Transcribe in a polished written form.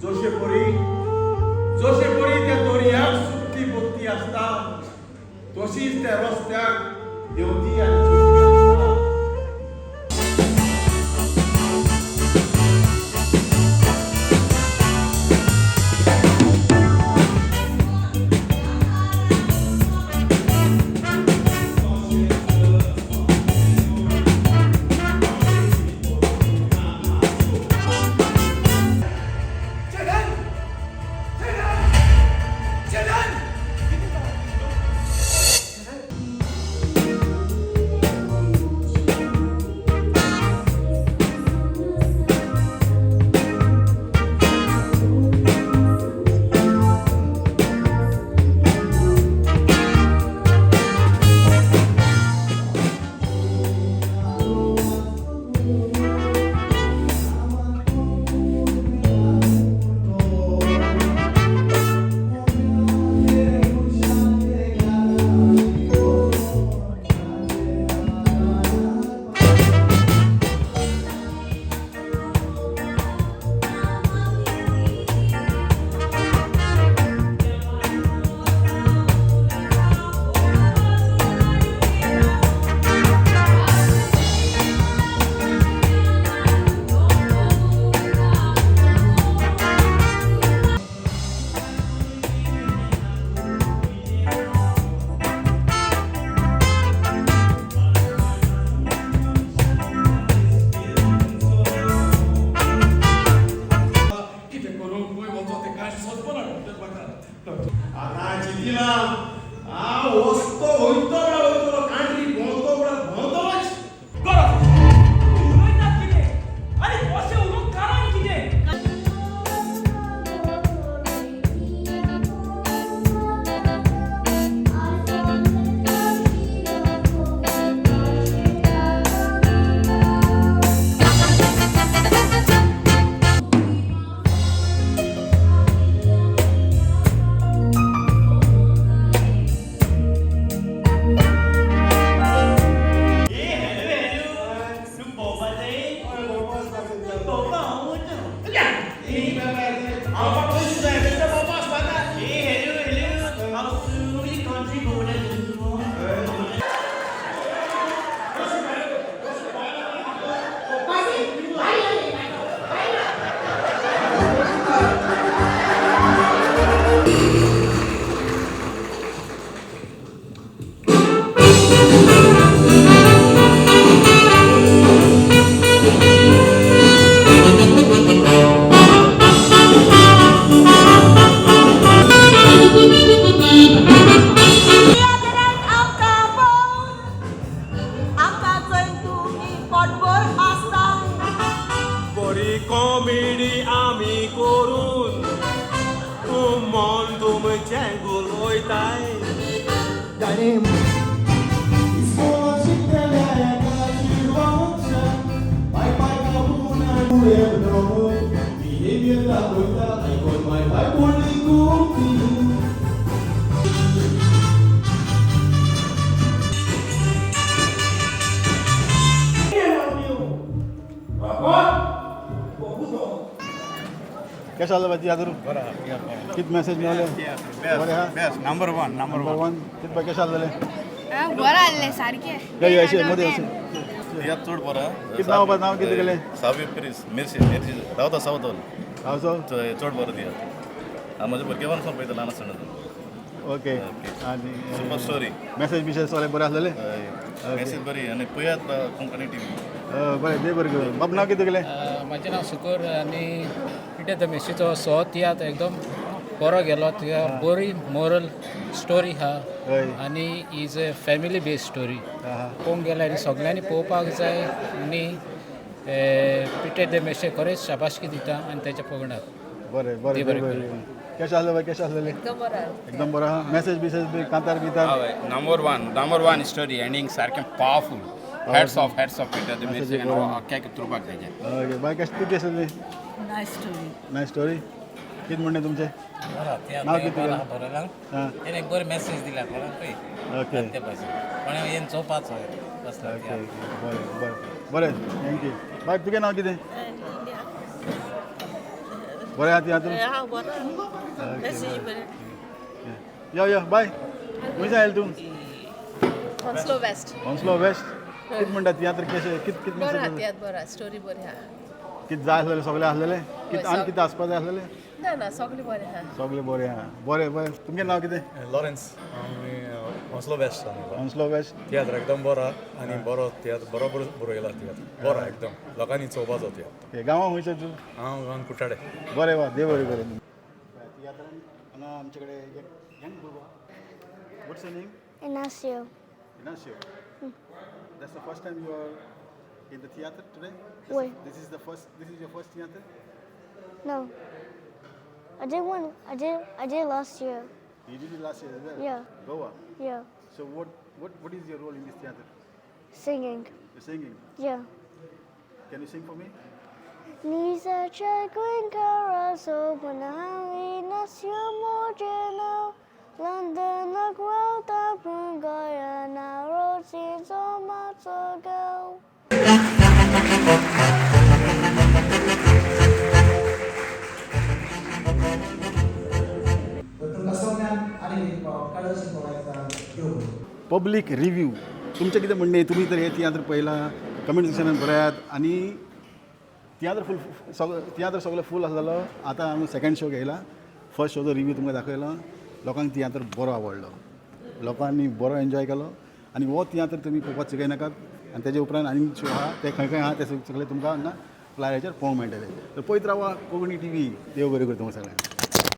जशे परी जशे परी त्या दर्याक सुकती बत्ती आसता तशीच त्या रस्त्याक देंवती आनी चडटी आसता. कितें करूं खंय वचो तें कांय सोदपना आतां चिंतिना आ वस्तो वयतो म्हळ्यार वयतलो कांट्री भोंवतो म्हळ्यार भोंवतलोच. गरज उलयतात कितें आनी अशें उलोवंक कारण कितें? आमकां चोयन तुमी पोटभर आसता. बरी कॉमेडी आमी करून मन तुमचें गुलोयताय. कशें जालें भाई तियात्र? कित मॅसेज मेळ्ळे? बरें आहा? Best number one, number number one. कित बाय कशें जालें? बरं आसलें सारकें. या अशें मदीं अशें. तियात्र चड बरो. कित नांव बा, नांव कितें गेलें? सावी प्रिस मिर्शी मिर्शी रावता सावथॉल. हांवचो चड बरो तियात्र. हांव म्हज्या भुरगेपणासून पळयता, ल्हान आसतना. ओके. आनी सुपर स्टोरी. मॅसेज बिसेज सगळें बरें आसलेलें? मॅसेज बरी आनी पळयात कोंकणी टीवी. बरें, देव बरें करूं. बाब, नांव कितें गेलें? म्हाजें नांव सुकूर आनी पिटर the मेस्त्रीचो सो तियात्र एकदम बरो गेलो. तिका बरी मोरल स्टोरी आहा. आनी is a family based story. पळोवंक गेल्यार आनी सगल्यांनी पळोवपाक जाय. आनी पिटर the मेस्त्री खरेंच शाबासकी दिता आनी तेच्या पंगडाक. बरें बरें. देव बरें. बरें करूं. कशें आसलें बाय, कशें आसलेलें? एकदम बरें. एकदम बरो आहा. मॅसेज बिसेज बी कांतार बितार? हय, number one, number one story, ending सारकें powerful. Hats off, hats off Peter the Mestri आनी अख्ख्या त्रुपाक तेजें. ओके बाय, कशें तूं कशें आसलें? Nice story. Nice story. कितें म्हणणें तुमचें? नांव कितें तुगेलें? हां. तेणें एक बरी मॅसेज दिल्या कोणाकूय. ओके. ते भाशेन कोणें येवन चोवपाचो कसलो. ओके, बरें बरें बरें, thank you. बाय, तुगें नांव कितें? बरें आहा तियात्र? हा बरो, मेसेज बरें. यो यो बाय, खंयच्यान आयलें तूं? Hounslow West. Hounslow West. कित म्हणटा, तियात्र कशें, कित कित बरो आहा मेसेज? तियात्र, बरो आहा, स्टोरी बरी आहा. कित जाय आसलेलें सगळें आसलेलें? कित आनी कितें आसपा जाय आसलेलें? ना ना, सगळें बरें आहा. सगळें बरें आहा. बरें बरें, तुमगें नांव कितें? लॉरेन्स. आमी हॉन्सलो वेस्ट. हॉन्सलो वेस्ट. तियात्र एकदम बरो आहा आनी बरो तियात्र, बरोबर बरयला तियात्र, बरो आहा एकदम, लोकांनी चोवपाचो तियात्र. गांवां खंयचो तूं? हांव गांवान कुट्टाडे. बरें वा, देव बरें करूं. तियात्रान हांगा आमचे कडेन एक यंग भुरगो. What's your name? Inacio. Inacio. That's the first time you are in the theater today? Wait. This is the first. This is your first theater? No. I did one. I did last year. You did it last year as well. Yeah. Goa. Yeah. So what is your role in this theater? Singing. You're singing. Yeah. Can you sing for me? Nisa Chagrin Carazo Nacio Morgeno London the Grota Brungaya Road so much ago. तर तुमकां सगळ्यांक आनी एक फावट काळजासून पळयता, देव बरें. Public review, तुमचें कितें म्हणणें? तुमी तर हे तियात्र पळयला, कमेंट सेक्शनान बरयात. आनी तियात्र फूल, सगळो तियात्र सगळो फूल आसलेलो. आतां आमी सेकंड शो घेयला. फर्स्ट शोचो रिव्यू तुमकां दाखयलो. लोकांक तियात्र बरो आवडलो, लोकांनी बरो एन्जॉय केलो आनी हो तियात्र तुमी पळोवपाक चुकयनाकात. आनी तेजे उपरांत आनी शो आहा, ते खंय खंय आहा ते सगळे तुमकां हांगा फ्लायराचेर पळोवंक मेळटले. तर पळयत रावा कोंकणी टीव्ही. देव बरें करूं तुमकां सगळ्यांक.